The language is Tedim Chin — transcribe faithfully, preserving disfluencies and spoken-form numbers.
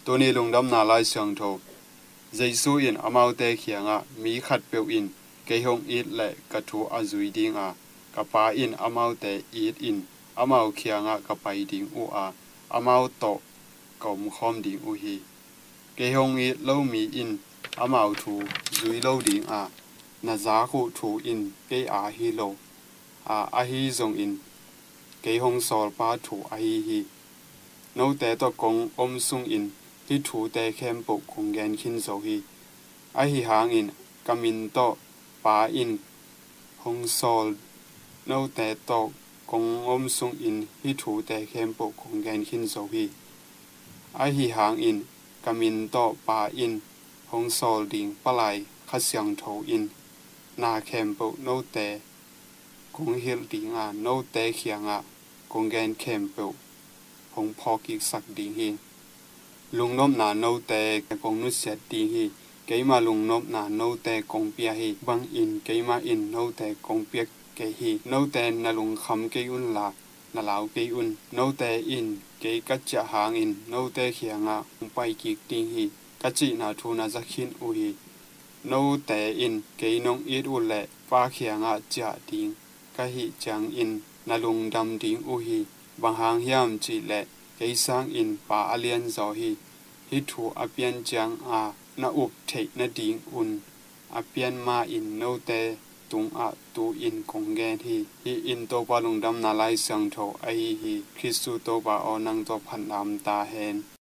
Tuni lungdamna Lai Siangtho. Jesu in amaute kiangah, "Mi khatpeuh in kei hong it leh ka thu a zui dinga, ka Pa in amaute it in amau kiangah ka pai ding uh a, amau tawh ka omkhawm ding uh hi. Kei hong it lo mi in amau thu zui lo dinga, na zak uh thu in kei aa hi lo a, ahi zongin kei hong sawlpa thu ahi hi. Note tawh kong om sungin hih thute khempeuh kong gen khin zo hi. Ahi hangin ka min tawh Pa in hong sawl, note tawh kong om sungin hih thute khempeuh kong gen khin zo hi. Ahi hangin ka min tawh Pa in hong sawl ding palai Kha Siangtho in na khempeuh note kong hilh dinga, note kiangah kong gen khempeuh hong phawkkiksak ding hi. Lungnopna note kong nusiat ding hi. Keima lungnopna note kong pia hi. Bangin keimah in note kong piak kei hi. Note na lungkham kei unla, na lau kei un. Note in kei ka ciah hangin note kiangah hong paikik ding hi, ka cihna thu na za khin uh hi. Note in kei nong it uh leh Pa kiangah ciah ding ka hih ciangin na lungdam ding uh hi. Bang hang hiam cihleh kei sangin Pa a lianzaw hi. Hih thu a pian cianga na up theih nadingun a pian ma-in note tungah tu-in kong gen hi. Hih in Topa lungdamna Lai Siangtho ahi hi. Khristu Topa aw, nang tawh phatna om ta hen.